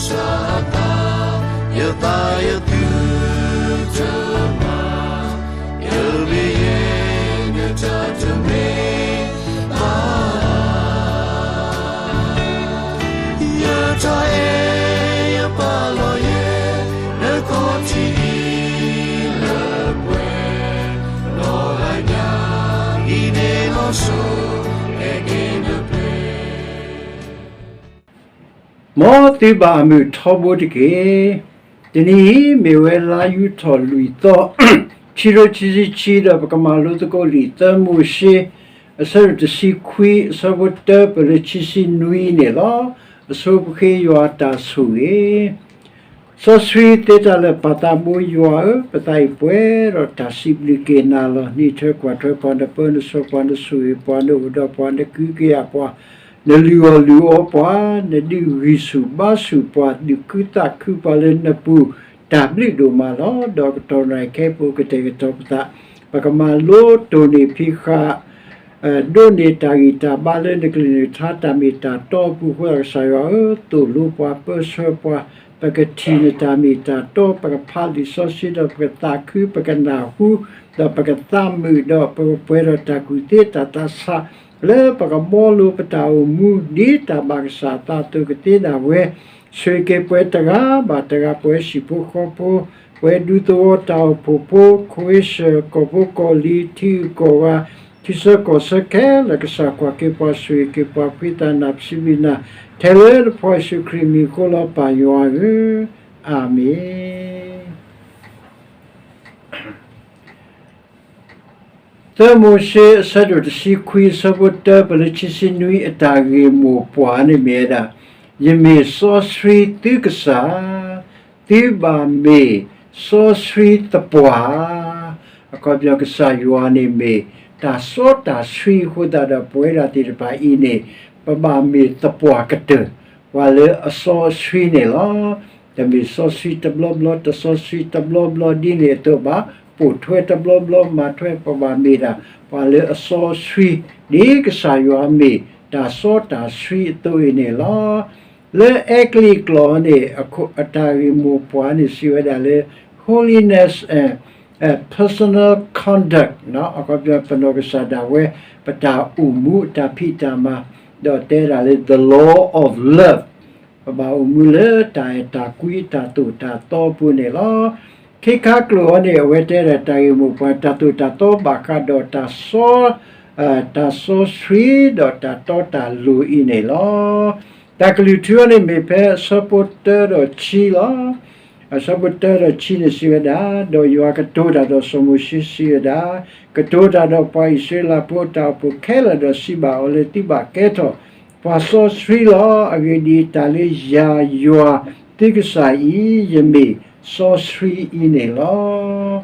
စးသး, ယသးယသုတမၤ, ယမ့ၢ်ယဲ နတၢ်တမ့ၢ်ဘၣ်. ယတၢ်အဲၣ်ယပာ်လီၤယဲ နခီၣ်ထံးအံၤလၢပှဲၤ, နီၢ်ဂၤညါအံၤန့ၣ်လီၤစိၤ အဲၣ်က့ၤနပျဲၢ် မ်သုဘၣ်အမုာ်ထီဘိတက့ၢ်. တနံၤအံၤ မ့ၢ်ဝဲလါယူၤထီၣ်လွံၢ်သီ, ခံကထိခံဆံခံ ဒီးပကမၤလိသကိးလံာ်သၢမိၤၡ့ အဆၢဒိၣ်တဆံခွံ အဆၢဖိတၢ ပၢၢ်လၢခံဆံနွံန့ၣ်လီၤ. အဆိပဃ့ယွၤတၢ်ဆိၣ်ဂ့ၤ စီဆှံသ့တၢ်လၢာ်ပၢ်သးဘိယွၤဧၢ, ပသးအံၤပှဲၤဒီးတၢ်စံးဘျုးက့ၤနၤလီၤ. နအံးထွဲကွၢ်ထွဲပှၤ, နပၢနဆှၢပှၤ, နဆိၣ်ဂ့ၤပှၤ, နအိၣ်ဒီးပှၤ, နကဟုကယာ်ပှၤ, နလုၢ်အီၣ်လုၢ်အီပှၤ, နဒုးဂံၢ်ဆူၣ်ဘါဆူၣ်ပှၤ, ဒုးခုသးခုပှၤလၢနပူၤ, တၢ်ဘျုးဒိၣ်မးလီၤ. ဒီးကတီၢ်နံၤခဲအံၤ ပကတဲာ်ကတီၤပသး, ပကမၤလိတိၢ်နီၣ်ဖံးဃာ် ဒိးန့ၢ်တၢ်ဂံၢ်တၢ်ဘါလၢနကလုၢ်နကထါတၢ်မ့ၢ်တၢ်တီအပူၤအဃိ ကစၢ်ယွၤဧၢ, သိၣ်လိပှၤပၢဆှၢပှၤ, ပကထံၣ်နတၢ်မ့ၢ်တၢ်တီ, ပကဖးလံာ်စီဆှံဒီးပကသးခု, ပကနၢ်ဟူ, ဒီးပကသးမုာ်, ဒီးပကပှဲၤဒီးတၢ်ကူၣ်သ့တၢ်သးဆး, လၢပကဘှီလိပတၢ်အိၣ်မူ ဒ်တၢ်ဘၣ်ကစၢ်အသးအသိးကသ့ဒၣ်ဝဲ, ဆိၣ်ဂ့ၤက့ၤပှၤတဂၤဘၣ်တဂၤ, ပှၤဟံၣ်ဖိဃီဖိ, ပှၤဒူသဝီတၢ်အိၣ်ဖှိၣ်ဖိ, ခိၣ်ဟ့ၣ်ဆၢၣ်ကီၢ်ဖိကီၢ်လံၤ, ထံဂုၤကီၢ်ဂၤ, ထံဆၢကီၢ်ဆၢခဲလၢာ် ကစၢ်ကွၢ်က့ၤပှၤဆိၣ်ဂ့ၤက့ၤပှၤ ဖှံသးနၢ်ပစံးဘျုးနၤ, ထဲလၢနဖိယ့ၣ်ၡူးခရံာ်မံၤအဃိလီၤ ပၢ်ယွၤဧၢ, အၤမ့ၣ်. သၢမိၤၡ့အဆၢဒိၣ်တဆံခွံ အဆၢဖိတၢ ပၢၢ်လၢခံဆံနွံ အတၢ်ဂ့ၢ်မိၢ်ပှၢ်န့ၣ်မ့ၢ်ဝဲဒၣ်, ယမ့ၢ်စီဆှံသုကစၢ်, သုဘၣ်မ့ၢ်စီဆှံသပှၢ်, အခီပညီကစၢ်ယွၤန့ၣ်မ့ၢ်တၢ်စီတၢ်ဆှံအဃိသတးဒီး ပဝဲဒၣ်သ့ၣ်တဖၣ်အံၤန့ၣ် ပဘၣ်မ့ၢ်သပှၢ်ကတၢၢ် ပှၤလၢအစီဆှံန့ၣ်လီၤ. တမ့ၢ်စီဆှံတဘျီဘျီ တစီဆှံတဘျီဘျီဒ်န့ၣ်အသိးဘၣ်, ပိာ်ထွဲတဘျီဘျီ မၤထွဲ ပဘၣ်မ့ၢ်ဒၣ် ပှၤလၢအစီဆှံ ဒ်ကစၢ်ယွၤမ့ၢ်တၢ်စီတၢ်ဆှံအသိးအံၤန့ၣ်လီၤ. လၢအဲကလံးကျိာ်န့ၣ် အတၢ်ဂ့ၢ်မိၢ်ပှၢ်န့ၣ်စံးဝဲဒၣ်လၢ holiness and personal conduct အခီပညီ ပနီၢ်ကစၢ်ဒၣ်ဝဲ ပတၢ်အိၣ်မူအတၢ်ဖံးတၢ်မၤ, ဒီးတဲဒၣ်လၢ the law of love ပဘၣ်အိၣ်မူလၢတၢ်အဲၣ်တၢ်ကွံတၢ်သိၣ်တၢ်သီအပူၤန့ၣ်လီၤ. ခံခါကျိာ်အံၤန့ၣ် အဝဲတဲဒၣ်တၢ်ဂ့ၢ်မိၢ်ပှၢ် တၢ်သိၣ်တၢ်သီဘၣ်ဃးဒီးတၢ်စီ တၢ်စီဆှံ ဒီးတၢ်တီတၢ်လိၤအံၤန့ၣ်လီၤ. တၢ်ကလုၢ်ထူအံၤန့ၣ် မ့ၢ်ဖဲအဆၢဖိတၢဒီးခံလီၤ. အဆၢဖိတၢဒီးခံန့ၣ်စံးဝဲဒၣ်, ဒီးယွၤကတိၤတၢ်ဒီးစီၤမိၤၡ့စံးဝဲဒၣ်, ကတိၤတၢ်ဒီးပှၤအံၣ်စရ့လးဖိအတၢ်အိၣ်ဖှိၣ်ခဲလၢာ်ဒီးစံးဘၣ်အီၤလၢ သုဘၣ်ကဲထီၣ်ပှၤစီဆှံလီၤ. အဂ့ၢ်ဒ်အံၤ, တၢ်လၢယၤယွၤသုကစၢ်အံၤ ယမ့ၢ်စီဆှံအံၤန့ၣ်လီၤ.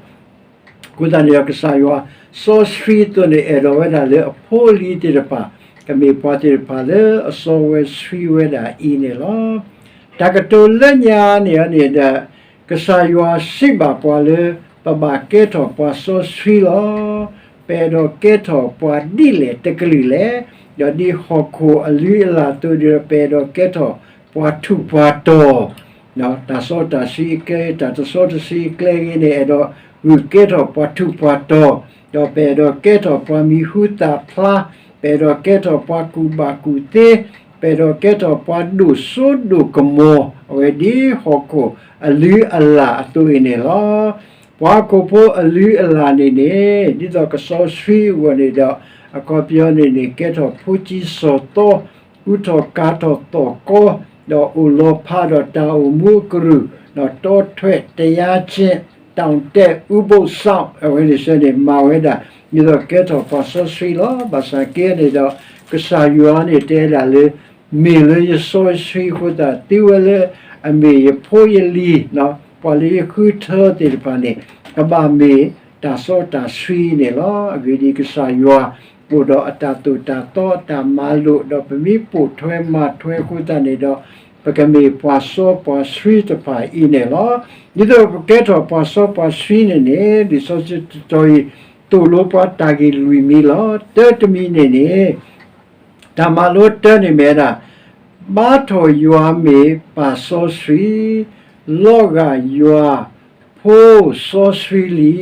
အဃိသတးန့ၣ်ဒီး ကစၢ်ယွၤစီဆှံအသိးန့ၣ် အဲၣ်ဒိးဝဲဒၣ်လၢအဖိအလံၤသ့ၣ်တဖၣ် ကမ့ၢ်ပှၤသ့ၣ်တဖၣ်လၢအစီဝဲဆှံဝဲဒၣ်အံၤန့ၣ်လီၤ. တၢ်ကတိၤလၢညါန့ၣ်န့ၣ်ဒီး ကစၢ်ယွၤစံးဘၣ်ပှၤလၢ ပဘၣ်ကဲထီၣ်ပှၤစီဆှံလီၤ. ပအဲၣ်ဒိးကဲထီၣ်ပှၤဒ်လဲၣ်တကလုာ်လဲၣ်, ဒီးဒ်ဟီၣ်ခိၣ်အလုၢ်အလၢ်အသိးဒီး ပအဲၣ်ဒိးကဲထီၣ်ပှၤထူးပှၤတီၤ တၢ်စီတၢ်ဆှံအကျဲ တၢ်တစီတဆှံအကျဲဂ့ၤန့ၣ် အဲၣ်ဒိးဂုာ်ကဲထီၣ်ပှၤထူးပှၤတီၤ, ဒီးပအဲၣ်ဒိးကဲထီၣ်ပှၤမံၤဟူသၣ်ဖျါ, ပအဲၣ်ဒိးကဲထီၣ်ပှၤကူၣ်ဘၣ်ကူၣ်သ့, ပအဲၣ်ဒိးကဲထီၣ်ပှၤဒိၣ်စိဒိၣ်ကမီၤ, အဝဲဒ်ဟီၣ်ခိၣ်အလုၢ်အလၢ်အသိးအံၤန့ၣ်လီၤ. ပှၤဟီၣ်ခိၣ်ဖိအလုၢ်အလၢ်န့ၣ်န့ၣ် ဒ်သိးကစီဆှံအဂီၢ်န့ၣ်ဒီး အခီပညီန့ၣ်န့ၣ် ကဲထီၣ်ဖိကံစီၤသီ အူထီၣ်ကၤထီၣ်သီၣ်ကီ, ဒီးအိၣ်လီၤဖးဒီးတၢ်အိၣ်မူအကရူၢ်, ဒီးတီထွဲတယါက့, တီၣ်တဲၣ်အူဘိၣ်စီ, အဝဲန့ၣ်စ့ၢ်န့ၣ် မၤဝဲဒၣ် ဒ်သိးကဲထီၣ်ပှၤစီဆှံလီၤ. ဘၣ်ဆၣ်က့န့ၣ်ဒီး ကစၢ်ယွၤန့ၣ်တဲဒၣ်လၢ မ့ၢ်လၢယစီဆှံအဃိသတး သုဝဲလၢအမ့ၢ်ယဖိယလံၤ ပှၤလၢယဃုထၢသ့ၣ်တဖၣ်န့ၣ် ကဘၣ်မ့ၢ်တၢ်စီတၢ်ဆှံန့ၣ်လီၤ. အဂ့ၢ်ဒ်အံၤ, ကစၢ်ယွၤအိၣ်ဒီးအတၢ်သိၣ်တၢ်သီ အတၢ်မၤလိာ်, ဒီးပမ့ၢ်ပိာ်ထွဲမၤထွဲအဃိသတးန့ၣ်ဒီး ပကမ့ၢ်ပှၤစီပှၤဆှံတဖၣ်အံၤန့ၣ်လီၤ. ဒ်သိးပကဲထီၣ်ပှၤစီပှၤဆှံန့ၣ်န့ၣ် လံာ်စီဆှံတတီၤအံၤ သိၣ်လိပှၤတၢ်ဂ့ၢ်လွံၢ်မံၤလီၤ. တၢတမံၤန့ၣ်န့ၣ် တၢ်မၤလိတၢန့ၣ်မ့ၢ်ဝဲဒၣ် ဘါထီၣ်ယွၤမ့ၢ်ပၢ်စီဆှံ, လီၤဂာ်ယွၤဖိစီဆှံလံ.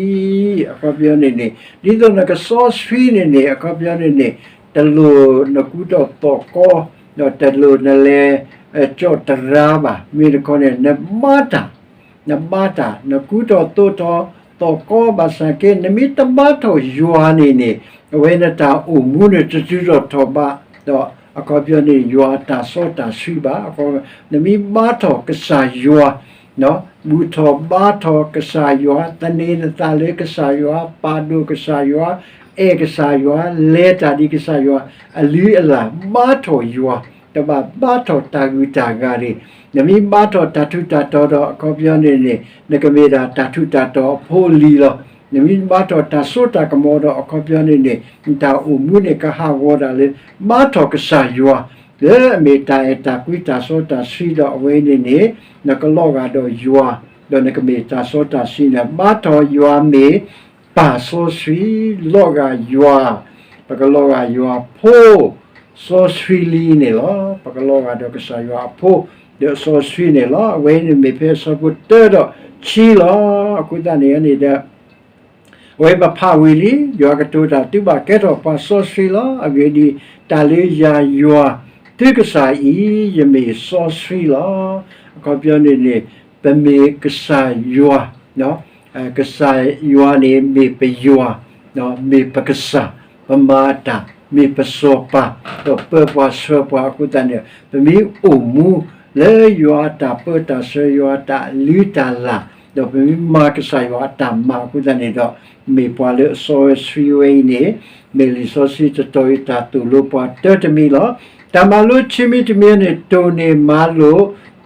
အခီပညီန့ၣ်န့ၣ် ဒ်သိးနကစီဆှံန့ၣ်န့ၣ် အခီပညီန့ၣ်န့ၣ် တလိၣ်နကူထီၣ်သီၣ်ကီ, ဒီးတလိၣ်နလဲၤ ကၠီၣ်တရါဘၣ်. မ့ၢ်တခီန့ၣ် နဘါတၢ် နဘါတၢ် နကူထီၣ်သိးထီၣ်သီၣ်ကီ ဘၣ်ဆၣ်က့ နမ့ၢ်တဘါထီၣ်ယွၤန့ၣ်န့ၣ် အဝဲနတၢ်အိၣ်မူန့ၣ်တတုၤထီၣ်ထီၣ်ဘး, ဒီးအခီပညီန့ၣ် ယွၤအတၢ်စီတၢ်ဆှံဘၣ်. နမ့ၢ်ဘါထီၣ်ကစၢ်ယွၤ ဘူၣ်ထီၣ်ဘါထီၣ်ကစၢ်ယွၤ, သန့ၤနသးလၢကစၢ်ယွၤ, ပာ်ဒိၣ်ကစၢ်ယွၤ, အဲၣ်ကစၢ်ယွၤ, လဲၤတၢ်ဒ်ကစၢ်ယွၤ, အလုၢ်အလၢ်ဘါထီၣ်ယွၤ, တဘၣ်ဘါထီၣ်တၢ်ဂုၤတၢ်ဂၤတဂ့ၤ. နမ့ၢ်ဘါထီၣ်တၢ်ထူးတၢ်တီၤဒီး အခီပညီန့ၣ်န့ၣ် နကမ့ၢ်ဒၣ်တၢ်ထူးတၢ်တီၤအဖိအလံၤလီၤ. နမ့ၢ်ဘါထီၣ်တၢ်စိတၢ်ကမီၤဒီး အခီပညီန့ၣ်န့ၣ် နတၢ်အိၣ်မူန့ၣ်ကဟးဂီၤဒၣ်လၢ ဘါထီၣ်ကစၢ်ယွၤ လၢအမ့ၢ်တၢ်အဲၣ်တၢ်ကွံတၢ်စီတၢ်ဆှံဒီး အဝဲန့ၣ်န့ၣ် နကလီၤဂာ်ဒီးယွၤ, ဒီးနကမ့ၢ်တၢ်စီတၢ်ဆှံန့ၣ် ဘါထီၣ်ယွၤမ့ၢ်ပၢ်စီဆှံ, လီၤဂာ်ယွၤ, ပကလီၤဂာ်ယွၤဖိ စီဆှံလံန့ၣ်လီၤ. ပကလီၤဂာ်ဒီးကစၢ်ယွၤအဖိ ဒီးစီဆှံန့ၣ်လီၤ. အဝဲန့ၣ်မ့ၢ်ဖဲအဆၢဖိတၢဒီးခံလီၤ. အဃိသတးန့ၣ်န့ၣ်ဒီး အဝဲပဖးဝံၤလံ ယွၤကတိၤတၢ် သုဘၣ်ကဲထီၣ်ပှၤစီဆှံလီၤ. အဂ့ၢ်ဒ်အံၤ, တၢ်လၢယၤယွၤသုကစၢ်အံၤ ယမ့ၢ်စီဆှံလီၤ. အခီပညီန့ၣ်န့ၣ် ပမ့ၢ်ကစၢ်ယွၤ ကစၢ်ယွၤန့ၣ်မ့ၢ်ပယွၤ, မ့ၢ်ပကစၢ်, ပမၤတၢ်, မ့ၢ်ပစီၤပၤ, ဒီးပၢပှၤဆှၢပှၤအဃိသတးန့ၣ် ပမ့ၢ်အိၣ်မူလၢယွၤအတၢ်ပၢတၢ်ဆှၢ ယွၤအတၢ်လုၢ်တၢ်လၢ်, ဒီးပမ့ၢ်မၤကစၢ်ယွၤအတၢ်မၤအဃိသတးန့ၣ်ဒီး မ့ၢ်ပှၤလၢအစီဝဲဆှံဝဲအံၤန့ၣ် မ့ၢ်လံာ်စီဆှံတတီၤအံၤတၢ်သိၣ်လိပှၤတၢတမံၤလီၤ. တၢ်မၤလိခံမံၤတမံၤန့ၣ် တိၢ်န့ၢ်မၤလိာ်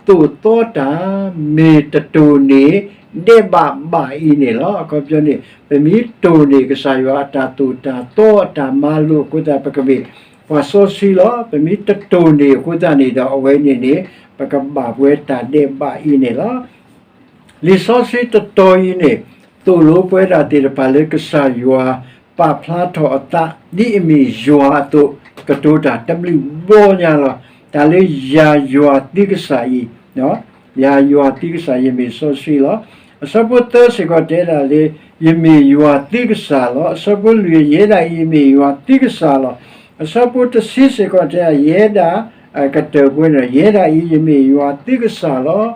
သိၣ်သီတၢ် မ့ၢ်တတိၢ်န့ၢ်ဒဲးဘးဘၣ်အံၤန့ၣ်လီၤ. အခီပညီန့ၣ် ပမ့ၢ်တိၢ်န့ၢ်ကစၢ်ယွၤအတၢ်သိၣ်တၢ်သီအတၢ်မၤလိာ်အဃိသတး ပကမ့ၢ်ပှၤစီဆှံလီၤ. ပမ့ၢ်တတိၢ်န့ၢ်အဃိသတးန့ၣ်ဒီး အဝဲန့ၣ်န့ၣ် ပကဘၣ်ပဝဲတၢ်ဒဲးဘးအံၤန့ၣ်လီၤ. လံာ်စီဆှံတတီၤအံၤန့ၣ် သိၣ်လိပဝဲဒၣ်သ့ၣ်တဖၣ်လၢကစၢ်ယွၤ ပာ်ဖျါထီၣ်အသး ဒ်အမ့ၢ်ယွၤအသိး ကတိၤတၢ်တဘျုးဘီညါလီၤ. တၢ်လၢယၤယွၤသုကစၢ်အံၤ, ယၤယွၤသုကစၢ် ယမ့ၢ်စီဆှံလီၤ. အဆၢဖိသၢစ့ၢ်ကီးတဲဒၣ်လၢ ယမ့ၢ်ယွၤသုကစၢ်လီၤ. အဆၢဖိလွံၢ် ယဲဒၣ်အံၤ ယမ့ၢ်ယွၤသုကစၢ်လီၤ. အဆၢဖိတဆံစ့ၢ်ကီးတဲဒၣ် ယဲဒၣ် အကတၢၢ်ပှဲၤန့ၣ် ယဲဒၣ်အံၤ ယမ့ၢ်ယွၤသုကစၢ်လီၤ.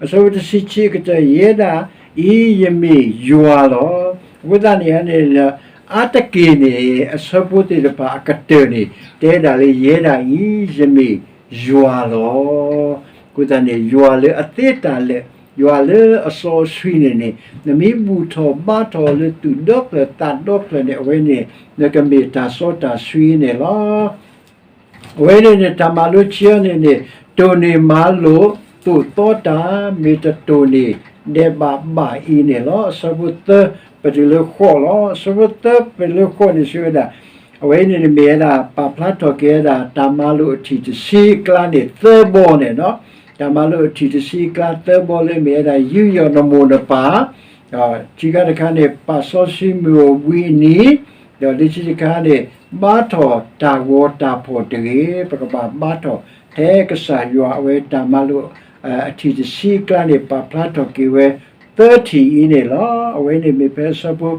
အဆၢဖိတဆံခံအကတၢၢ် ယဲဒၣ်အံၤ ယမ့ၢ်ယွၤလီၤ. အဃိသတးန့ၣ်န့ၣ် အါတက့ၢ်န့ၣ် အဆၢဖိသ့ၣ်တဖၣ်အကတၢၢ်န့ၣ် တဲဒၣ်လၢ ယဲဒၣ်အံၤ ယမ့ၢ်ယွၤလီၤ. အဃိသတးန့ၣ် ယွၤလၢအသ့တၢ်လၢာ် ယွၤလၢအစီအဆှံန့ၣ်န့ၣ် နမ့ၢ်ဘူၣ်ထီၣ်ဘါထီၣ်လၢသူၣ်ဒီဖျၢၣ်သးဒီဖျၢၣ်န့ၣ် အဝဲန့ၣ် နကမ့ၢ်တၢ်စီတၢ်ဆှံန့ၣ်လီၤ. အဝဲန့ၣ်န့ၣ် တၢ်မၤလိခံအံၤန့ၣ်န့ၣ် တိၢ်န့ၢ်မၤလိာ် သိၣ်သီတၢ် မ့ၢ်တတိၢ်န့ၢ်ဒဲးဘးဘၣ်အံၤန့ၣ်လီၤ. အဆၢဖိသၢ ပတုၤလၢဃိးလီၤ. အဆၢဖိသၢ ပတုၤလၢဃိးန့ၣ် စံးဝဲဒၣ် အဝဲန့ၣ်န့ၣ်မ့ၢ်ဝဲဒၣ် ပာ်ဖျါထီၣ်က့ၤဝဲဒၣ် တၢ်မၤလိာ်အထံၣ်တဆံအကျါန့ၣ် သၢဘီန့ၣ်, တၢ်မၤလိာ်အထံၣ်တဆံအကျါသၢဘီလၢမ့ၢ်ဝဲဒၣ် ယူးယီၣ်နမိၢ်နပၢ်, ခံခါတခါန့ၣ် ပာ်စီဆှံမုၢ်အိၣ်ဘှံးအနံၤ, ဒီးလၢခံတခါန့ၣ် ဘါထီၣ်တၢ်ဂီၤတၢ်ဖီၣ်တဂ့ၤ, ပကဘၣ်ဘါထီၣ်ထဲကစၢ်ယွၤ အဝဲတၢ်မၤလိာ် အထံၣ်တဆံအကျါန့ၣ် ပာ်ဖျါထီၣ်က့ၤဝဲ သၢထံၣ်အံၤန့ၣ်လီၤ. အဝဲန့ၣ်မ့ၢ်ဖဲအဆၢဖိ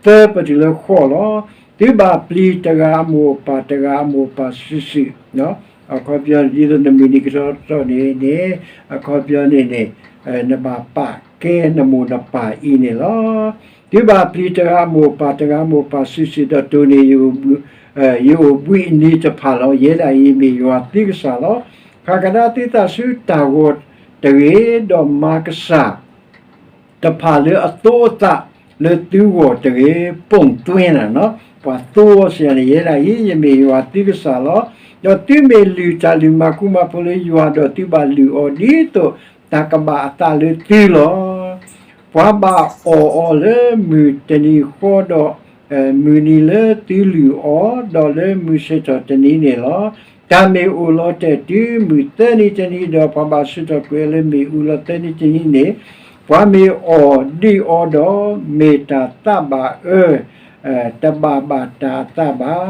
သၢ ပတုၤလၢဃိးလီၤ. သုဘၣ်ပျံၤတဂၤအမိၢ်အပၢ် တဂၤအမိၢ်အပၢ်စုာ်စုာ်, အခီပညီ ဒ်သိးနမုၢ်နံၤကတီၤထီၣ်န့ၣ်န့ၣ် အခီပညီန့ၣ်န့ၣ် နဘၣ်ပာ်ကဲနမိၢ်နပၢ်အံၤန့ၣ်လီၤ. သုဘၣ်ပျံၤတဂၤအမိၢ်အပၢ် တဂၤအမိၢ်အပၢ်စုာ်စုာ် ဒီးတိၢ်န့ၢ် ယအိၣ်ဘှံးအနံၤတဖၣ်လီၤ. ယဲဒၣ်အံၤ မ့ၢ်ယွၤသုကစၢ်လီၤ. ဖးကဒါသုသးဆူတၢ်ဂီၤတဂ့ၤ, ဒီးမၤကစၢ် တဖၣ်လၢအသိအသးလၢသုဂီၢ်တဂ့ၤ, ပိာ်သွဲနၤ, ပှၤသိအီၤစံးန့ၣ် ယဲဒၣ်အံၤ ယမ့ၢ်ယွၤသုကစၢ်လီၤ. ဒီးသုမ့ၢ်လုၢ်တၢ်လုၢ်မၤကူမၤဖိးလၢယွၤဒီး သုဘၣ်လုၢ်အီၤဒ်သိးတၢ်ကဘၣ်အသးလၢသုလီၤ. ပှၤဘၣ်အီၣ်အီၤလၢမုၢ်တနံၤဃီဒီး မုၢ်နံၤလၢသုလုၢ်အီၤ, ဒီးလၢမုၢ်ဆ့ၣ်ထီၣ်တနံၤန့ၣ်လီၤ. တၢ်မ့ၢ်အိၣ်လီၤတဲာ်တုၤမုၢ်သၢနံၤတနံၤ, ဒီးပှၤဘၣ်ဆၢထၢၣ်ကွံာ်အီၤလၢမ့ၣ်အူလီၤသၢနံၤတနံၤန့ၣ်, ပှၤမ့ၢ်အီၣ်ဒံးအီၤဒီး မ့ၢ်တၢ်သးဘၣ်အၢ, တဘၣ်ဘၣ်တၢ်အသးဘၣ်.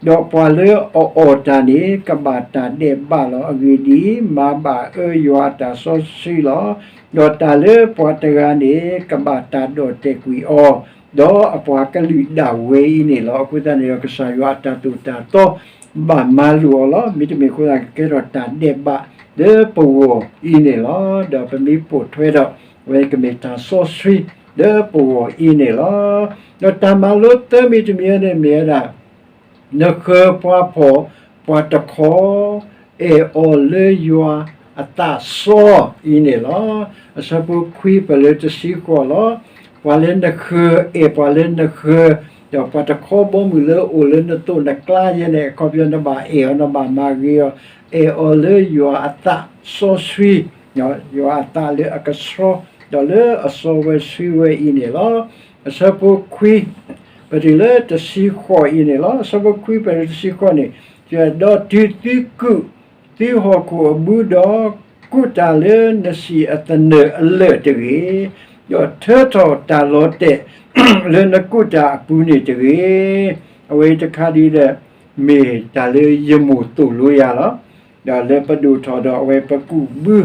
ဒီးပှၤလၢအအီၣ်တၢ်န့ၣ် ကဘၣ်တၢ်ဒဲးဘးလီၤ. အဂ့ၢ်ဒ်အံၤ, မၤဘၣ်အၢယွၤအတၢ်စီဆှံလီၤ. ဒီးတၢ်လၢပှၤတဂၤန့ၣ် ကဘၣ်တၢ်ဒီၣ်တဲာ်ကွံာ်အီၤ, ဒီးအပှၤကလုာ်ဒၣ်ဝဲအံၤန့ၣ်လီၤ. အဃိသတးန့ၣ်ဒီး ကစၢ်ယွၤအတၢ်သိၣ်တၢ်သီ ဘၣ်မၤလိာ်အီၤလီၤ. မ့တမ့ၢ်အဃိသတး ကကဲထီၣ်တၢ်ဒဲးဘးလၢပဂီၢ်အံၤန့ၣ်လီၤ. ဒီးပမ့ၢ်ပိာ်ထွဲဒီး အဝဲကမ့ၢ်တၢ်စီဆှံလၢပဂီၢ်အံၤန့ၣ်လီၤ. ဒီးတၢ်မၤလိသၢမံၤတမံၤန့ၣ်မ့ၢ်ဝဲဒၣ် နဃၢၤပှၤဖှီၣ်ပှၤတခီ အဲၣ်အီၤလၢယွၤအသးစီအံၤန့ၣ်လီၤ. အဆၢဖိခွံဖဲလၢတဆံဃိးလီၤ. ပှၤလၢနဃၢၤ အဲၣ်ပှၤလၢနဃၢၤ, ဒီးပှၤတခီဘီမုၢ်လၢအိၣ်လၢနသိးနကျါယဲန့ၣ် အခီပညီနဘၣ်အဲၣ်အီၤ နဘၣ်မၤဂ့ၤအီၤ, အဲၣ်အီၤလၢယွၤအသးစီဆှံ, ယွၤအသးလၢအကဆှီ ဒီးလၢအစီဝဲဆှံဝဲအံၤန့ၣ်လီၤ. အဆၢဖိခွံ ပတုၤလၢတဆံဃိးအံၤန့ၣ်လီၤ. အဆၢဖိခွံဖဲလၢတဆံဃိးန့ၣ်, ဒီးတုၤသုကူး သုဟီၣ်ခိၣ်အဘုဒီး ကူးတၢ်လၢနစံၣ်အသနၢၣ်အလၢာ်တဂ့ၤ, ဒီးထၢထီၣ်တၢ်လီၤတဲာ် လၢနကူးတၢ်အပူၤန့ၣ်တဂ့ၤ. အဝဲတခါဒ်ဒီး မ့ၢ်တၢ်လၢယမိၢ်သိၣ်လိယၤလီၤ. ဒီးလၢပဒိၣ်ထီၣ်ဒီးအဝဲပကူးဘု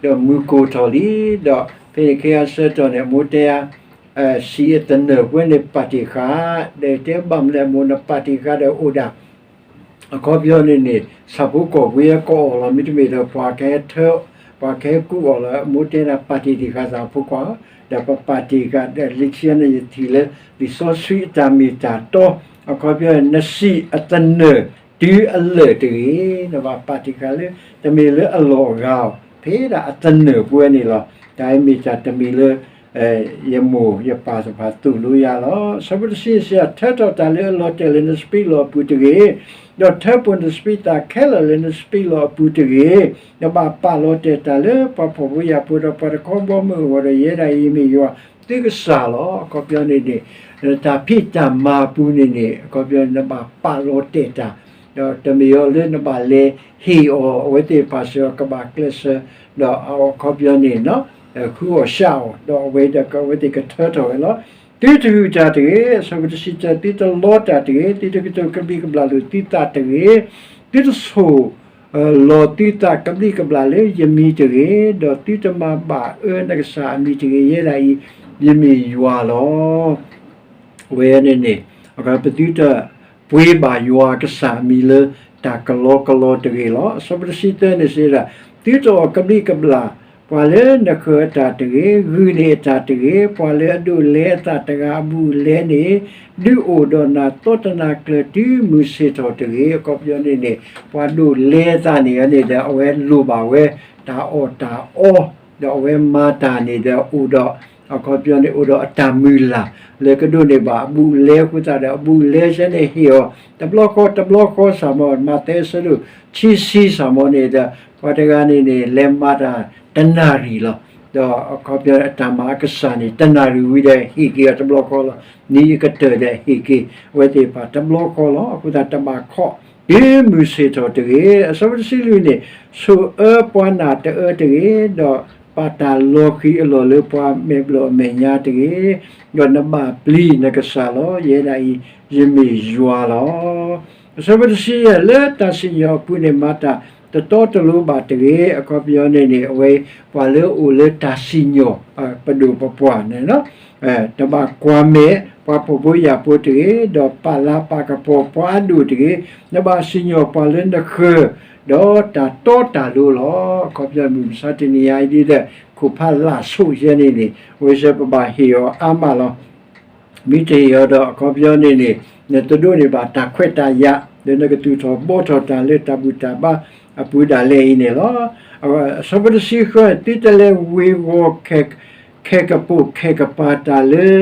ဒီးမုၢ်ကိၢ်ထီၣ်လံ, ဒီးဖဲန့ၣ်ခဲအံၤဆၢကတီၢ်န့ၣ် အမိၢ်တဲယၤ စံၣ်အသနၢၣ်ပှဲၤန့ၣ်ပာ်တ့ၢ်ဃာ်, ဒီးတဲဘၣ်မနုၤလဲၣ် အမိၢ်နပာ်တ့ၢ်ဃာ်ဒီးအိၣ်ဒၣ် အခီပညီန့ၣ်န့ၣ် ဆၣ်ဖိကီၢ်ဖိအံၤကအီၣ်လီၤ မ့တမ့ၢ်ဒီးပှၤကဟဲထၢ ပှၤကဟဲကူးအီၤလီၤ. အမိၢ်တဲဒၣ်ပာ်တ့ၢ်တ့ၢ်ဃာ်သးဖိခွါ, ဒီးပပာ်တ့ၢ်ဃာ်ဒီးလၢခံန့ၣ် ယထံၣ်လၢ လံာ်စီဆှံအတၢ်မ့ၢ်တၢ်တီ, အခီပညီန့ၣ် နစံၣ်အသနၢၣ်တုၤအလၢာ်တဂ့ၤ, နဘၣ်ပာ်တ့ၢ်ဃာ်လၢ တမ့ၢ်လၢအလီၢ်အဂၤအီၤ, ဖဲဒၣ်အသနၢၣ်ပှဲၤန့ၣ်လီၤ. တၢ်အံၤမ့ၢ်တၢ်တမံၤလၢ ယမိၢ်ယပၢ်တဖၣ်သိၣ်လိယၤလီၤ. အဆၢဖိတဆံ စံးထၢထီၣ်တၢ်လၢအလီၤတဲာ်လၢနစပံးလီၢ်အပူၤတဂ့ၤ, ဒီးထၢပိာ်နစပံးသၣ်ခဲလၢာ်လၢနစပံးလီၢ်အပူၤတဂ့ၤ. နဘၣ်ပာ်လီၤတဲာ်တၢ်လၢပှၤဖှီၣ်ဖိယာ်ဖိဒီးပှၤတခီဘီမုၢ်အဂီၢ်ဒီး ယဲဒၣ်အံၤမ့ၢ်ယွၤသုကစၢ်လီၤ. အခီပညီန့ၣ်န့ၣ် တၢ်ဖံးတၢ်မၤအပူၤန့ၣ်န့ၣ် အခီပညီန့ၣ် နဘၣ်ပာ်လီၤတဲာ်တၢ်, ဒီးတမ့ၢ်အီၤလၢနဘၣ်လဲၤဟ့ၣ်အီၤ အဝဲသ့ၣ်တဖၣ်စ့ၢ်ကီးကဘၣ်ကျဲးစၢး, ဒီးအခီပညီန့ၣ် ဃုအီၣ်ဆှးအီၣ်, ဒီးအဝဲဒီးအဝဲသ့ၣ်ကထၢထီၣ်ဝဲလီၤ. သုတဟုၣ်တၢ်တဂ့ၤ, အဆၢဖိတဆံတၢ သုတလီတၢ်တဂ့ၤ, သုတကတိၤကဘျံးကဘျၣ်လိာ်သုသးတဂ့ၤ, သုတဆိၣ် လီၤသုသးကဘျံးကဘျၣ်လၢယမံၤတဂ့ၤ, ဒီးသုတမၤဘၣ်အၢနကစၢ်အမံၤတဂ့ၤ, ယဲဒၣ်အံၤ ယမ့ၢ်ယွၤလီၤ. အဝဲန့ၣ်န့ၣ် ပသုတပှ့ၤဘၣ်ယွၤကစၢ်အမံၤလၢတၢ်ကလီကလီတဂ့ၤလီၤ. အဆၢဖိတဆံသၢန့ၣ်စံးဒၣ်, သုတအီၣ်ကဘျံးကဘျၣ် ပှၤလၢနဃၢၤအတၢ်တဂ့ၤ, ဂုာ်န့ၢ်အတၢ်တဂ့ၤ, ပှၤလၢအဒိးလဲအသးတဂၤအဘူးအလဲန့ၣ် ဒုးအိၣ်ဒီးနၤသီတနၤကျၢၤတုၤမုၢ်ဆ့ၣ်ထီၣ်တဂ့ၤ. အခီပညီန့ၣ်န့ၣ် ပှၤဒိးလဲအသးန့ၣ်န့ၣ်ဒီး အဝဲလိၣ်ဘၣ်ဝဲ တၢ်အီၣ်တၢ်အီ, ဒီးအဝဲမၤတၢ်န့ၣ်ဒီးအိၣ်ဒီး အခီပညီန့ၣ် အိၣ်ဒီးအတၢ်မုၢ်လၢ် လၢကဒိးန့ၢ်ဘၣ်အဘူးအလဲအဃိသတးဒီး အဘူးအလဲဆၢန့ၣ်ဟ့ၣ်အီၤ တဘျီဃီတဘျီဃီစ့ၢ်ကီး မးသဲအဆၢဒိၣ်ခံဆံစ့ၢ်ကီးန့ၣ်ဒီး ပှၤတဂၤန့ၣ်န့ၣ် လဲၤမၤတၢ်တနၣ်ရံၣ်လီၤ. ဒီးအခီပညီအတၢ်မၤအကစၢ်န့ၣ် တနၣ်ရံၣ်ဝံၤဒီးဟ့ၣ်က့ၤအီၤတဘျီဃီလီၤ. နံၤအကတၢၢ်ဒီးဟ့ၣ်က့ၤ အဝဲသ့ၣ်တဖၣ်တဘျီဃီလီၤ. အဃိသတးတဘၣ်ခီၣ် တုၤမုၢ်ဆ့ၣ်ထီၣ်တဂ့ၤ. အဆၢဖိတဆံလွံၢ်န့ၣ် ဆိၣ်အၢပှၤနာ်တအၢတဂ့ၤ, ဒီးပာ်တၢ်လီၤဃံၤအလီၢ်လၢပှၤမဲာ်ဘျီၣ်အမဲာ်ညါတဂ့ၤ, ဒီးနဘၣ်ပျံၤနကစၢ်လီၤ. ယဲဒၣ်အံၤ ယမ့ၢ်ယွၤလီၤ. အဆၢဖိတဆံယဲၢ် လၢတၢ်စံၣ်ညီၣ်အပူၤန့ၣ် မၤတၢ်တတီတလိၤဘၣ်တဂ့ၤ. အခီပညီန့ၣ်န့ၣ် အဝဲပှၤလၢအအိၣ်လၢတၢ်စံၣ်ညီၣ် ပဒိၣ်ပပှၢ်န့ၣ် တဘၣ်ကွၢ်မဲာ်ပှၤဖှီၣ်ဖိယာ်ဖိတဂ့ၤ, ဒီးပာ်လၤပာ်ကပီၤပှၤအဒိၣ်တဂ့ၤ, နဘၣ်စံၣ်ညီၣ်ပှၤလၢနဃၢၤ ဒီးတၢ်တီတၢ်လိၤလီၤ. အခီပညီမုၢ်မဆါတနံၤအံၤဒ်ဒီး ခိၣ်ဖးလၢ်ဆိၣ်ယဲန့ၣ်န့ၣ် အဝဲစ့ၢ်ကီးပဘၣ်ဟ့ၣ်အီၤအါမးလီၤ. မ့ၢ်တဟ့ၣ်အီၤဒီး အခီပညီန့ၣ်န့ၣ် နတဒိးန့ၢ်ဘၣ်တၢ်ခွဲးတၢ်ယာ် လၢနကသူၣ်ထီၣ်ဘှီထီၣ်တၢ်လၢတၢ်ဘူၣ်တၢ်ဘါအပူၤဒၣ်လဲာ်အံၤန့ၣ်လီၤ. အဆၢဖိတဆံဃု သုတလဲၤဝ့ၤဝီၤ ခဲကပိာ်ခဲကပၤတၢ်လၢ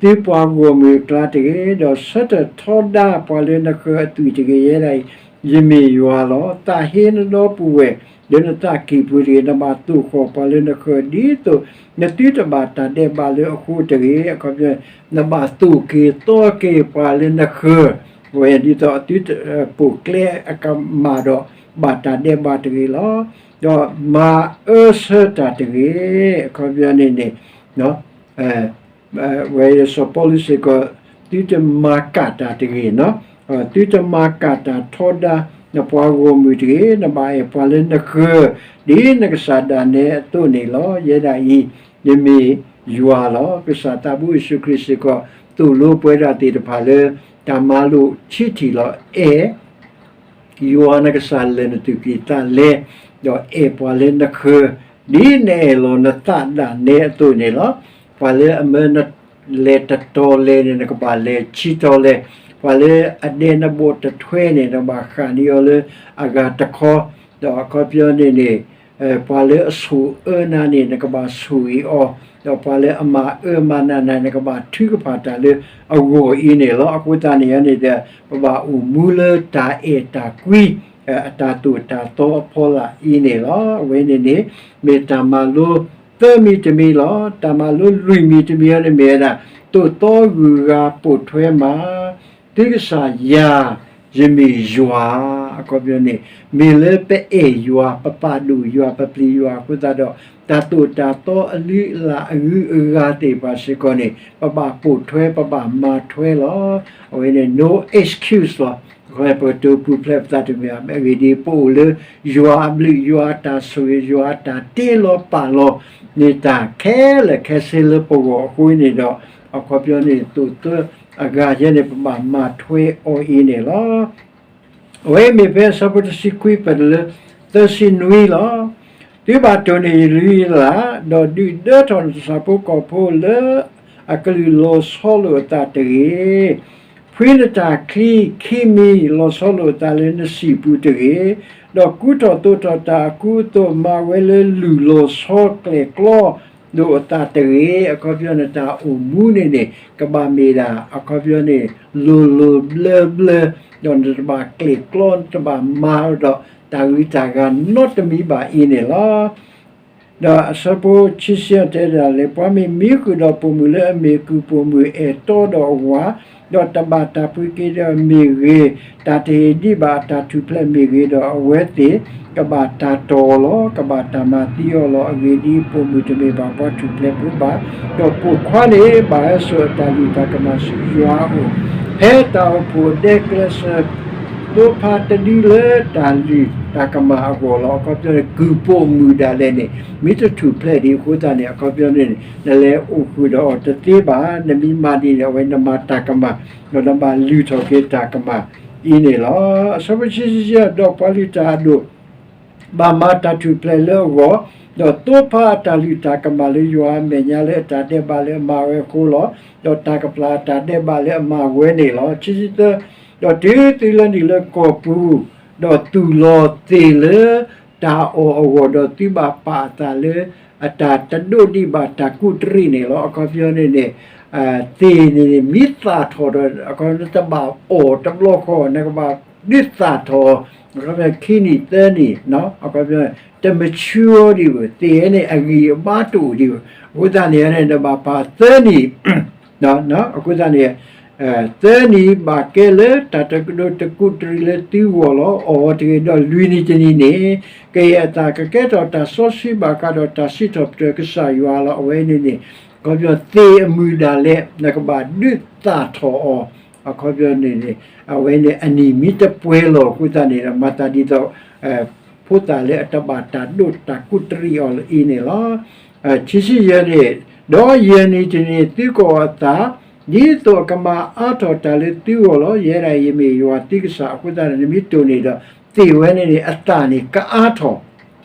သုပှၤဂီၢ်မုၢ်အကျါတဂ့ၤ, ဒီးဆၢထၢၣ်ထီဒါပှၤလၢနဃၢၤအသွံၣ်တဂ့ၤ, ယဲဒၣ်အံၤ ယမ့ၢ်ယွၤလီၤ. သးဟ့နဒီပုၢ်ဝဲၢ်လၢနသးကံၢ်ပူၤတဂ့ၤ, နဘၣ်သိၣ်ဃီၣ်ပှၤလၢနဃၢၤ ဒ်သိးနသုတဘၣ်တၢ်ဒဲးဘးလၢအဃိတဂ့ၤ. အခီပညီ နဘၣ်သိၣ်က့ၤသီက့ၤပှၤလၢနဃၢၤ ဝဲဒ်သိးသုတပိာ်ကျဲအကမၣ်ဒီး ဘၣ်တၢ်ဒဲးဘးတဂ့ၤလီၤ. ဒီးမၤအၢဆၢတၢ်တဂ့ၤ. အခီပညီန့ၣ်န့ၣ် ဝဲစီၤပီလူးစ့ၢ်ကီး သုတမၤကၣ်တၢ်တဂ့ၤနီၤ. သုတမၤကၣ်တၢ်ထီဒါ နပှၤဂီၢ်မုၢ်တဂ့ၤ, နဘၣ်အဲၣ်ပှၤလၢနဃၢၤ ဒ်နကစၢ်ဒၣ်နဲအသိးန့ၣ်လီၤ. ယဲဒၣ်အံၤ ယမ့ၢ်ယွၤလီၤ. ကစၢ်သးဘိယ့ၣ်ၡူးခရံာ်စ့ၢ်ကီး သိၣ်လိပဝဲဒၣ်သ့ၣ်တဖၣ်လၢ တၢ်မၤလိာ်ဆံးထံၣ်လီၤ. အဲၣ် ယွၤနကစၢ်လၢာ်နသူၣ်ကံၢ်သးလဲ, ဒီးအဲၣ်ပှၤလၢနဃၢၤ ဒ်နအဲၣ်လီၤနသးဒၣ်နဲအသိးန့ၣ်လီၤ. ပှၤလၢအမၢနလဲၤတတီၤလဲၣ်န့ၣ် နကဘၣ်လဲၤဆံတီၤလဲၣ်, ပှၤလၢအဒဲနဘီၣ်တထွဲန့ၣ် နကဘၣ်ဃၣ်န့ၢ်အီၤလၢအဂၤတခီ, ဒီးအခီပညီန့ၣ်န့ၣ် ပှၤလၢအဆိၣ်အၢနၤန့ၣ် နကဘၣ်ဆိၣ်ဂ့ၤအီၤ, ဒီးပှၤလၢအမၤအၢမၤနးနၤ နကဘၣ်ထုကဖၣ်တၢ်လၢအဂီၢ်အံၤန့ၣ်လီၤ. အဃိသတးန့ၣ်န့ၣ်ဒီး ပဘၣ်အိၣ်မူလၢတၢ်အဲၣ်တၢ်ကွံ အတၢ်သိၣ်တၢ်သီအဖီလာ်အံၤန့ၣ်လီၤ. အဝဲန့ၣ်န့ၣ် မ့ၢ်တၢ်မၤလိသၢမံၤတမံၤလီၤ. တၢ်မၤလိလွံၢ်မံၤတမံၤအံၤန့ၣ်မ့ၢ်ဝဲဒၣ် သိၣ်သီဂုၤဂၤပိာ်ထွဲမး သုကစၢ်ယၤ ယမ့ၢ်ယွၤ, အခီပညီန့ၣ် မ့ၢ်လၢပအဲၣ်ယွၤ, ပပာ်ဒိၣ်ယွၤ, ပပျံၤယွၤအဃိသတးဒီး တၢ်သိၣ်တၢ်သီအလုၢ်အလၢ်အဂုၤအဂၤသ့ၣ်တဖၣ်စ့ၢ်ကီးန့ၣ် ပဘၣ်ပိာ်ထွဲ ပဘၣ်မၤထွဲလီၤ. အဝဲန့ၣ် no excuse လီၤ. ပကတိၤပူၤဖျဲးပသးတမ့ၢ်ဘၣ် အဂ့ၢ်ဒ်အံၤ ပအိၣ်လၢယွၤအတၢ်ဆိၣ်ဂ့ၤ ယွၤအတၢ်တ့လီၤပာ်လီၤန့ၢ်တၢ်ခဲလၢာ်ခဲဆ့လၢပဂီၢ်အဃိန့ၣ်ဒီး အခီပညီန့ၣ် သိၣ်သီအဂၤယဲန့ၣ် ပဘၣ်မၤထွဲအီၤအံၤန့ၣ်လီၤ. အဝဲမ့ၢ်ဖဲအဆၢဖိတဆံခွံ ပတုၤလၢသၢဆံနွံလီၤ. သုဘၣ်တိၢ်န့ၢ်ယလွံၢ်ယလၢ်, ဒီးဒုၣ်ဒၢထီၣ်နတၢ်ဆၣ်ဖိကီၢ်ဖိလၢအကလုၢ်လီၤဆီလိာ်အသးတဂ့ၤ. ဖှံနတၢ်ချံခံမံၤ လီၤဆီလိာ်အသးလၢနစံာ်ပူၤတဂ့ၤ. ဒီးကူထီၣ်သိးထီၣ်တၢ်အကူအသိး မၤဝဲလၢလုၢ်လီၤဆီကျဲၣ်ကျီလိာ်အသးတဂ့ၤ. အခီပညီနတၢ်အိၣ်မူန့ၣ်န့ၣ် ကဘၣ်မ့ၢ်ဒၣ် အခီပညီန့ၣ် လိၤလိၤဘျၢဘျၢ, ဒီးနတဘၣ်ကျဲၣ်ကျီ နတဘၣ်မၤဒီးတၢ်ဂုၤတၢ်ဂၤနီတမံၤဘၣ်အံၤန့ၣ်လီၤ. ဒီးအဆၢဖိခံဆံအံၤတဲဒၣ်လဲာ်, ပှၤမ့ၢ်မံဃုာ်ဒီးပိာ်မုၣ်လၢအမ့ၢ်ကုၢ်ပိာ်မုၣ် အဲၣ်တီဒီးအဝၤ, ဒီးတဘၣ်တၢ်ပှ့ၤက့ၤဒီးမ့ၢ်ဂ့ၤ, တၢ်တဟ့ၣ်ဒံးဘၣ်အတၢ်ထူၣ်ဖျဲးမ့ၢ်ဂ့ၤဒီး အဝဲသ့ၣ်ကဘၣ်တၢ်တီၢ်အီၤလီၤ, ကဘၣ်တၢ်မၤသံအီၤလီၤ. အဂ့ၢ်ဒ်အံၤ, ပိာ်မုၣ်တမ့ၢ်ဘၣ်ပှၤထူၣ်ဖျဲးဖိဘၣ်, ဒီးပိာ်ခွါန့ၣ် ဘၣ်ဟဲစိာ်အတၢ်လုၢ်တၢ်ကမၣ်ဆူယွၤအအိၣ်, ဖဲတၢ်အိၣ်ဖှိၣ်ဒဲကျဲးစၢး သိဖါတဒုလၢတၢ်လုၢ်တၢ်ကမၣ်အဂီၢ်လီၤ. အခီပညီန့ၣ် ကုၢ်ပိာ်မုၣ်ဒၣ်လဲာ်န့ၣ် မ့ၢ်တထူၣ်ဖျဲးဒံးအဃိသတးန့ၣ် အခီပညီန့ၣ် နလဲၤအိၣ်ဃုာ်ဒီးအီၤတသ့ဘၣ်. နမ့ၢ်မၤဒ်န့ၣ် အဝဲနမၤတၢ်ကမၣ်, ဒီးနဘၣ်လုၢ်ထီၣ်က့ၤတၢ်ကမၣ်အံၤန့ၣ်လီၤ. အဆၢဖိခံဆံယဲၢ်, ဒီးပှၤလုၢ်တၢ်အဒိၣ် ဘၣ်မၤတၢ်ထူၣ်ဖျဲးလၢအဂီၢ်, ဒီးသိဖါအတၢ်လုၢ်တၢ်ကမၣ်လၢယွၤအမဲာ်ညါလၢအတၢ်ဒဲးဘးလၢအမၤဝဲအဃိလီၤ. ဒီးတၢ်ကပျၢ်အတၢ်ဒဲးဘးလၢအမၤဝဲန့ၣ်လီၤ. ခံဆံသၢ, ဒီးတုၤသုလၢနုာ်လၢကီၢ်ပူၤ, ဒီးသူၣ်လီၤသ့ၣ်လၢတၢ်အီၣ်အဂီၢ်, ဒီးသုဘၣ်ပာ်အသးလၢအတၢ်တဒိးဒံးဘၣ်တၢ်ကူးတရံးန့ၣ်လီၤ. အခီပညီန့ၣ်န့ၣ် သ့ၣ်န့ၣ်န့ၣ် မ့ၢ်သၣ်ထီၣ်ဒီး အခီပညီနတဘၣ်အီၣ်တဘျီဃီ, နကဘၣ်ဒုးသၣ်ထီၣ်, အခီပညီခံနံၣ်သၢနံၣ်, အခီပညီ တmatureဒံးဘၣ်, သ့ၣ်န့ၣ် အဂံၢ်အဘါတအိၣ်ဒံးဘၣ်. အဃိသတးန့ၣ်န့ၣ် နဘၣ်ပာ်သၢနံၣ်, အဃိသတးန့ၣ် သၢနံၣ်ဘၣ်ကဲလၢတၢ်တဒိးတကူးတရံးလၢသုဂီၢ်လီၤ. အီၣ်တဂ့ၤ, ဒီးလွံၢ်နံၣ်တနံၣ်န့ၣ် ကယဲၢ်အသးကကဲထီၣ်တၢ်စီဆှံဘၣ်ဃးဒီးတၢ်စံးထီၣ်ပတြၢၤကစၢ်ယွၤလီၤ. အဝဲန့ၣ်န့ၣ် အခီပညီသ့ၣ်အမုၢ်ဒၣ်လဲာ် နကဘၣ်ဒုးသၣ်ထီၣ်အီၤ, အခီပညီန့ၣ်န့ၣ် အဝဲန့ၣ်အနံၣ်မ့ၢ်တပှဲၤလီၤအဃိသတးန့ၣ်ဒီး မၤသးဒ်သိး ဖိသၣ်လၢအတဘၣ်တၢ်ဒိးတၢ်ကူးတရံးအီၤလၢအံၤန့ၣ်လီၤ. ခံဆံယဲၢ်န့ၣ်, ဒီးယဲၢ်နံၣ်တနံၣ်န့ၣ် သုကအီၣ်အသး ဒ်သိးအကမၤအါထီၣ်တၢ်လၢသုဂီၢ်လီၤ. ယဲဒၣ်အံၤယမ့ၢ်ယွၤသုကစၢ်. အဃိသတးန့ၣ် နမ့ၢ်တိၢ်န့ၢ်ဒီး သ့ၣ်ဝဲန့ၣ်န့ၣ် အသၣ်န့ၣ်ကအါထီၣ်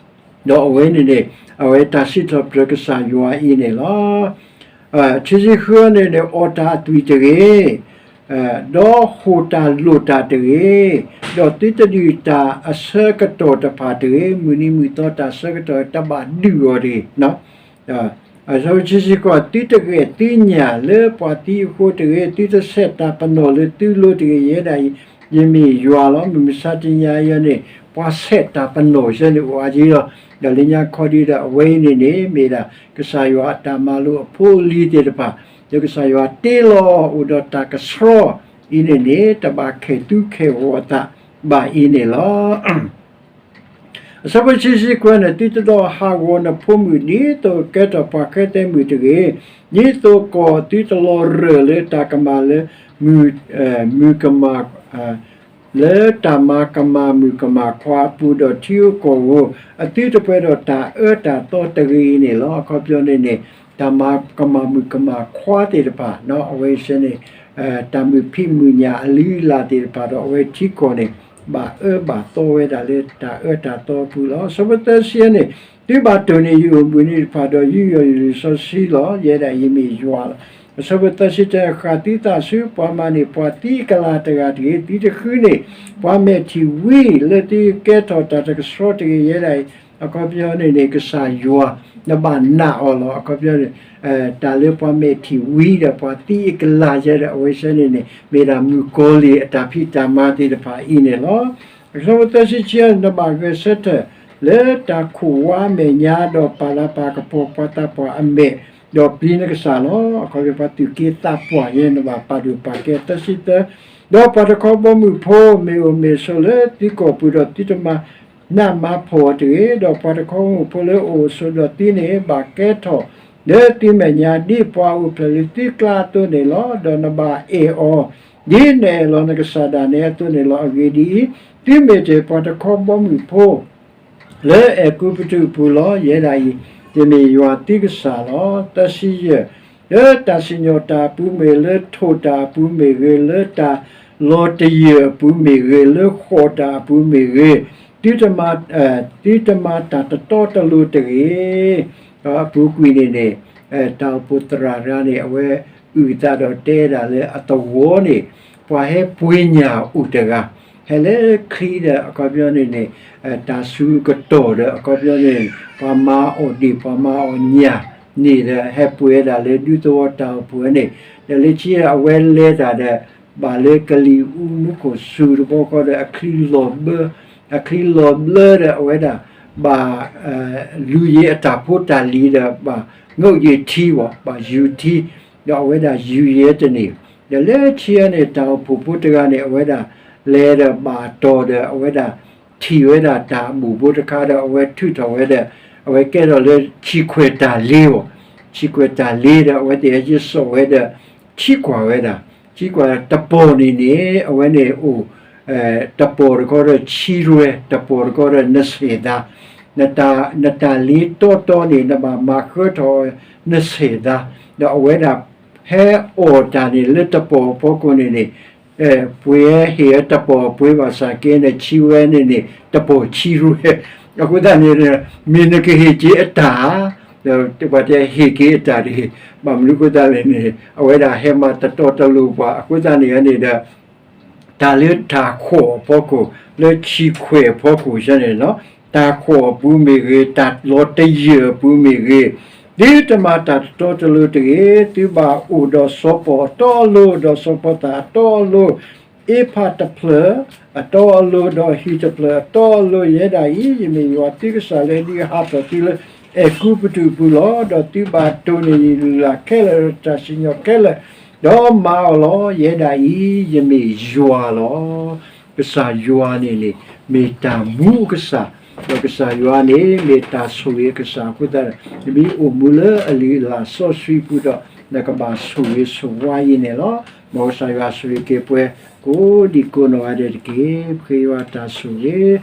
ဒီးအဝဲန့ၣ်န့ၣ် အဝဲတၢ်စံးထီၣ်ပတြၢၤကစၢ်ယွၤအံၤန့ၣ်လီၤ. ခံဆံဃုန့ၣ်န့ၣ် အီၣ်တၢ်အသွံၣ်တဂ့ၤ, ဒီးဟိၣ်တၢ်လိၣ်တၢ်တဂ့ၤ, ဒီးသုတဒုးတၢ်အဆၢကတီၢ်တဖၣ်တဂ့ၤ, မုၢ်နံၤမုၢ်သီတၢ်ဆၢကတီၢ်တဘၣ်ဒုးအီၤတဂ့ၤ. အဆၢဖိခံဆံဃိး, သုတဂဲၤသုညၣ်လၢပှၤသံအဃိတဂ့ၤ, သုတဆဲးတၢ်ပနီၣ်လၢသုလိၤတဂ့ၤ, ယဲဒၣ်အံၤ ယမ့ၢ်ယွၤလီၤ. မုၢ်မဆါတနံၤအံၤန့ၣ် ပှၤဆဲးတၢ်ပနီၣ်ယဲန့ၣ်အိၣ်အါက့လီၤ. ဒီးလၢညါခီဒ်ဒီး အဝဲအံၤန့ၣ်န့ၣ် မ့ၢ်ဒၣ်ကစၢ်ယွၤအတၢ်မၤလိာ်အဖိအလံၤသ့ၣ်တဖၣ်, ဒီးကစၢ်ယွၤတ့လီၤအိၣ်ဒီးတၢ်ကဆှီအံၤန့ၣ်န့ၣ် တဘၣ်ခဲၣ်သူခဲၣ်ဂီၤအသးဘၣ်အံၤန့ၣ်လီၤ. အဆၢဖိခံဆံခွံန့ၣ်, သုတဒီးဟးဂီၤနဖိမုၣ် ဒ်သိးကဲထီၣ်ပှၤဃဲသဲမုၣ်တဂ့ၤ, ဒ်သိးကီၢ်သုတလီၤရၢၢ်လၢတၢ်ကမၣ်လၢ မုၢ်ကမၣ် လၢတၢ်မၤကမၣ်မုၣ်ကမၣ်ခွါအပူၤ ဒီးထံဧိၤကီၢ်ဧိၤ အသုတပှဲၤဒီးတၢ်အၢတၢ်သီတဂ့ၤအံၤန့ၣ်လီၤ. အခီပညီန့ၣ်န့ၣ် တၢ်မၤကမၣ်မုၣ်ကမၣ်ခွါသ့ၣ်တဖၣ် အဝဲစ့ၢ်န့ၣ် တၢ်မုာ်ဖံးမုာ်ညၣ်အလုၢ်အလၢ်သ့ၣ်တဖၣ်ဒီး အဝဲထံကီၢ်န့ၣ် ဘၣ်အၢဘၣ်သီဝဲဒၣ်လၢတၢ်အၢတၢ်သီအပူၤလီၤ. အဆၢဖိသၢဆံန့ၣ် သုဘၣ်တိၢ်န့ၢ်ယအိၣ်ဘှံးနံၤတဖၣ်ဒီး ယူးယီၣ်ယလံာ်စီဆှံလီၤ. ယဲဒၣ်အံၤမ့ၢ်ယွၤလီၤ. အဆၢဖိသၢဆံတၢ ဃၣ်သုသးဆူပှၤမၤန့ၢ်ပှၤသံအကလၤတဂၤတဂ့ၤ, သုတဃုန့ၢ်ပှၤမဲာ်ထံၣ်ဝံလၢသုကဲထီၣ်တၢ်တကဆှီတဂ့ၤ. ယဲဒၣ်အံၤ အခီပညီန့ၣ်န့ၣ် ကစၢ်ယွၤ နဘၣ်နာ်အီၤလီၤ. အခီပညီန့ၣ် တၢ်လၢပှၤမဲာ်ထံၣ်ဝံဒီးပှၤသံအကလၤယဲဒီး အဝဲစ့ၢ်န့ၣ်န့ၣ် မ့ၢ်ဒၣ်မုၣ်ကီၤလံၢ်အတၢ်ဖံးတၢ်မၤသ့ၣ်တဖၣ်အံၤန့ၣ်လီၤ. အဆၢဖိသၢဆံခံ နဘၣ်ဂဲၤဆၢထၢၣ် လၢတၢ်ခိၣ်ဝါအမဲာ်ညါ ဒီးပာ်လၤပာ်ကပီၤပှၤသးပှၢ်အမဲာ်, ဒီးပျံၤနကစၢ်လီၤ. အခီပညီပှၤသူၣ်က့သးပှၢ်ယဲ နဘၣ်ပာ်ဒိၣ်ပာ်ကဲ သၢဆံသၢ ဒီးပှၤတခီဘီမုၢ်ဖိ မ့ၢ်အိၣ်မ့ၢ်ဆိးလၢသုကီၢ်ပူၤဒီး သုတမၤနးမၤဖှီၣ်အီၤတဂ့ၤ, ဒီးပှၤတခီဘီမုၢ်ဖိလၢအိၣ်ဆိးဒီးသုန့ၣ် ဘၣ်ကဲထီၣ်လၢသုမဲာ်ညါ ဒ်ပှၤအိၣ်ဖျဲၣ်လၢသုကျါအသိးန့ၣ်လီၤ. ဒီးနဘၣ်အဲၣ်အီၤ ဒ်နအဲၣ်လီၤနကစၢ်ဒၣ်နဲအသိးန့ၣ်လီၤ. အဂ့ၢ်ဒ်အံၤ, သုမ့ၢ်တ့ၢ်ပှၤတခီဘီမုၢ်ဖိ လၢအဲၤကူပတူးအပူၤလီၤ. ယဲဒၣ်အံၤ ယမ့ၢ်ယွၤသုကစၢ်လီၤ. သၢဆံယဲၢ် လၢတၢ်စံၣ်ညီၣ်တၢ်အပူၤမ့ၢ်ဂ့ၤ, လၢထိၣ်တၢ်အပူၤမ့ၢ်ဂ့ၤ, လၢတၢ်လီၤတယၢၢ်အပူၤမ့ၢ်ဂ့ၤ, လၢဃိာ်တၢ်အပူၤမ့ၢ်ဂ့ၤ, သုတမၤ, သုတမၤတၢ်တတီတလိၤတဂ့ၤ. ဒီးအပူၤကွံာ်န့ၣ်န့ၣ် တၢ်အိၣ်ဖှိၣ်သရၣ်တဂၤန့ၣ် အဝဲအုၣ်အသးဒီးတဲဒၣ်လၢအသဝီန့ၣ် ပှၤဟဲပှ့ၤညၣ်အိၣ်တဂၤ, ဟဲလၢချံဒီး အခီပညီန့ၣ်န့ၣ် တၢ်ဆူးကတီၢ်ဒီး အခီပညီန့ၣ် ပှၤမၤအီၣ်ဒံၣ် ပှၤမၤအီၣ်ညၣ်န့ၣ်ဒီး ဟဲပှ့ၤဝဲဒၣ်လၢဒူသဝီတၢ်အိၣ်ဖှိၣ်န့ၣ်, ဒီးလၢခံအဝဲလဲၤတၢ်ဒီး ဘၣ်လၢကလံၤအူမူခိၣ်စူၤတဘျီဃီဒီး အချံလီၤဘၢ, အချံလီၤဘျၢဒီး အဝဲဒၣ်ဘၣ် လူၤယ့ၤအတၢ်ဖိတၢ်လံၤဒီး ဘၣ်ငိၣ်ယ့ၤထံဘၣ်, ဘၣ်ယူၤထံ, ဒီးအဝဲဒၣ်ယူၤယ့ၤတန့ၢ်, ဒီးလၢခံန့ၣ် တၢ်အိၣ်ဖှိၣ်ဖိတဂၤန့ၣ် အဝဲဒၣ်လဲၤဒီးဘၣ်တီၤဒီး အဝဲဒၣ်ထံၣ်ဝဲဒၣ်တၢ်အဘိၣ်ဖိတခါဒီး အဝဲထုးထီၣ်ဝဲဒီး အဝဲကဲထီၣ်လၢဆံခွဲးတၢ်လ့ဘၣ်, ဆံခွဲးတၢ်လ့ဒီး အဝဲသ့ၣ်ဟဲယ့ၤစိာ်ဝဲဒီး ထံကွၢ်ဝဲဒၣ်, ထံကွၢ်တပီၢ်န့ၣ်န့ၣ် အဝဲန့ၣ်အိၣ် တပီၢ်တခီဒီးဆံရွဲ, တပီၢ်တခီဒီးနဆဲးသါ, နတၢ်လ့တီတီန့ၣ် နဘၣ်မၤဃၢထီၣ်နဆဲးသါ, ဒီးအဝဲဒၣ်ဟဲအီၣ်တၢ်န့ၣ်လၢတပီၢ်အဖီခိၣ်န့ၣ်န့ၣ် ပှ့ၤဟ့ၣ်ဝဲတပီၢ်ပှ့ၤဘၣ်ဆၣ်က့န့ၣ် ဆံဝဲန့ၣ်န့ၣ် တပီၢ်ဆံရွဲ, အဃိသတးန့ၣ် မ့ၢ်နကဟ့ၣ်က့ၤအတၢ်ဧါ, ဒီးပှၤတဲဟ့ၣ်က့ၤအတၢ်တဂ့ၤ, ဘၣ်မနုၤအဃိသတးန့ၣ်န့ၣ် အဝဲဒၣ်ဟဲမၤတတီတလိၤပှၤ အဃိသတးန့ၣ်န့ၣ်ဒီး တၢ်လၢတၢ်ခိၣ်အဖီခိၣ် လၢဆံခွဲးအဖီခိၣ်န့ၣ်လီၤ. တၢ်ခိၣ်အပူၤမ့ၢ်ဂ့ၤ, တၢ်လီၤတယၢၢ်အပူၤမ့ၢ်ဂ့ၤ, သုတမၤတၢ်တတီတလိၤတဂ့ၤ, သုဘၣ်အိၣ်ဒီးစီၤပီၤအတီအလိၤ, ဒီးစီၤပီၤသၣ်အတီအလိၤ, အ့ဖးတဖျၢၣ်အတီအလိၤ, ဒီးဟံၣ်တဖျၢၣ်အတီအလိၤ, ယဲဒၣ်အံၤ ယမ့ၢ်ယွၤသုကစၢ်လၢဒုးဟးထီၣ်သုလၢအဲၤကူပတူးအပူၤလီၤ. ဒီးသုဘၣ်တိၢ်န့ၢ်ယလုၢ်လၢ်ခဲလၢာ် ဒီးတၢ်စံၣ်ညီၣ်ခဲလၢာ် ဒီးမၤအီၤလီၤ. ယဲဒၣ်အံၤ ယမ့ၢ်ယွၤလီၤ. ကစၢ်ယွၤန့ၣ်န့ၣ် မ့ၢ်တၢ်မူအကစၢ်, ဒီးကစၢ်ယွၤန့ၣ် မ့ၢ်တၢ်ဆိၣ်ဂ့ၤအကစၢ်အဃိသတးဒီး နမ့ၢ်အိၣ်မူလၢအလုၢ်အလၢ်စီဆှံပူၤဒီး နကဘၣ်ဆိၣ်ဂ့ၤဆိၣ်ဝါအံၤန့ၣ်လီၤ. မ်ကစၢ်ယွၤဆိၣ်ဂ့ၤက့ၤပှၤကိးဒံကိးနီၢ်ဂၤဒဲးတက့ၢ်. ပဃ့ယွၤတၢ်ဆိၣ်ဂ့ၤ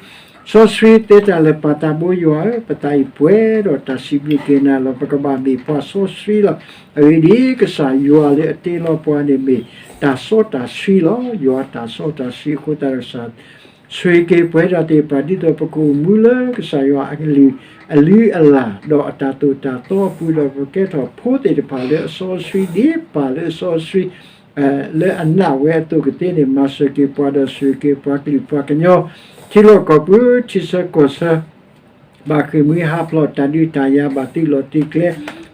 စီဆှံသ့တၢ်လၢာ်ပၢ်သးဘိယွၤဧၢ, ပသးအံၤပှဲၤဒီးတၢ်စံးဘျုးက့ၤနၤလီၤ. ပကဘၣ်မ့ၢ်ပှၤစီဆှံလီၤ. အဂ့ၢ်ဒ်အံၤ, ကစၢ်ယွၤလၢအတ့လီၤပှၤန့ၣ်မ့ၢ်တၢ်စီတၢ်ဆှံလီၤ. ယွၤတၢ်စီတၢ်ဆှံအဃိသတးဒီး ကစၢ်ဆိၣ်ဂ့ၤက့ၤပှဲၤဒီးသ့ၣ်တဖၣ် ဒ်သိးပကအိၣ်မူလၢကစၢ်ယွၤအလုၢ်အလၢ် ဒီးအတၢ်သိၣ်တၢ်သီအပူၤဒီး ပကဲထီၣ်ဖိသ့ၣ်တဖၣ်လၢအစီဆှံဒ်ပၢ်လၢအစီဆှံ လၢအနာ်ဝဲအသိးကသ့န့ၣ် မၤစၢၤက့ၤပှၤဒီးဆိၣ်ဂ့ၤက့ၤပှၤကလုာ်ပှၤကညီ ထံလီၢ်ကီၢ်ပူၤ ထံဆၢကီၢ်ဆၢ ဘၣ်ဃ့ၢ်မှံဟးဖျိးတၢ်ဒုးတၢ်ယၤ ဘၣ်သုးလီၢ်သုးကျဲ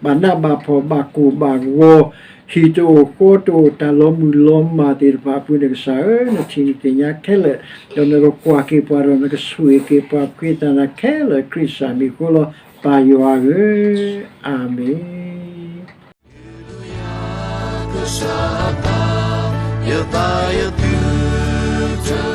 ဘၣ်နးဘၣ်ဖှီၣ် ဘၣ်ကိၢ်ဘၣ်ဂီၤ ဟံၣ်တအိၣ်ဃီတအိၣ် တၢ်လီၤမုၢ်လီၤမၢ်သ့ၣ်တဖၣ်အပူၤန့ၣ် ကစၢ်ဧၢ, နထံၣ်နသ့ၣ်ညါခဲလၢာ် ဒီးနကကွၢ်က့ၤပှၤဒီးနကဆိၣ်ဂ့ၤက့ၤပှၤ ပဃ့တၢ်နၤခဲလၢာ် ခရံာ်စၢ်မံၤအဃိလီၤ. ပၢ်ယွၤဧၢ, အၤမ့ၣ်.